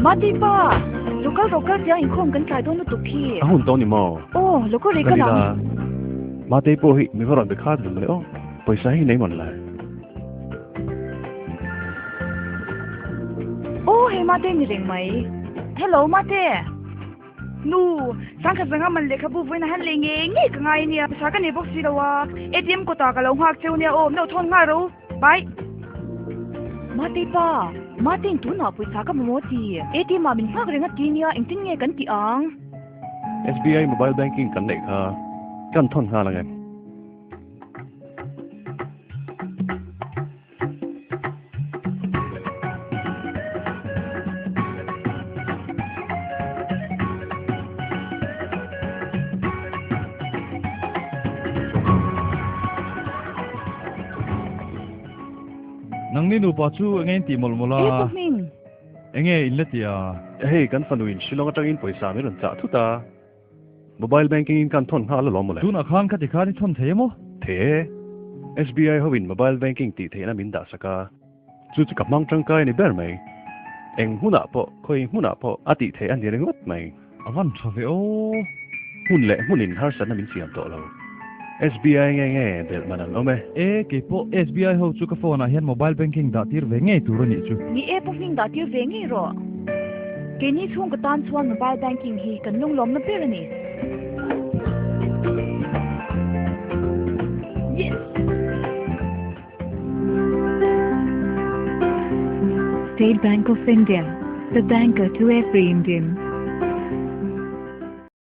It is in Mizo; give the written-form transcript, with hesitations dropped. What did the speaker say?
Mati pa, Lokal rawh kal tiang inkhawm kan tlai dawn lutuk khi. A hun tawh ni maw? Aw, lokal rei kal ang. Matei pawh hi mi va rawn be khat ve mawle aw, pawisa hi nei mawn lai. Aw, hei Mate ni reng mai. Hello Mate. Nu, sangkhat zanga man lehkhabu vawiin a han lei ngei ngei ka ngai ania, pawisa ka nei bawk si lo a, ATM kawtah ka lo nghak cheu nia aw, min lo thawn nghal ro. Bye. Mate pa, Matein tunah pawisa ka mamawh ti. ATM ah min nghak reng a ti nia, engtin nge kan tih ang? SBI mobile banking kan neih kha kan thawn nghal ang em? Nangni nupa chu enge in tih mawlh mawlh a? E pu Hming. Enge in la ti a? Hei kan fanu in Shillong atangin pawisa min rawn chah thut a, mobile banking in kan thawn nghal alawm mawle. Tunah khan khati khan i thawn thei emaw? Thei e. SBI ho in mobile banking tih theihna min dah sak a, chu chu ka hmang tangkai a ni ber mai. Eng hmunah pawh, khawi hmunah pawh a tih theih a ni ringawt mai. A van tha ve aw. Hmun leh hmunin harsatna min siam tawh lo. SBI nge nge belh man an awm e. E, kei pawh SBI ho chu ka phone ah hian mobile banking dah tir ve ngei tur a nih chu. Ni e, pu hming dah tir ve ngei rawh. Keini chhungkaw tan chuan mobile banking hi kan lunglawmna ber a ni. Yes! State Bank of India, the banker to every Indian.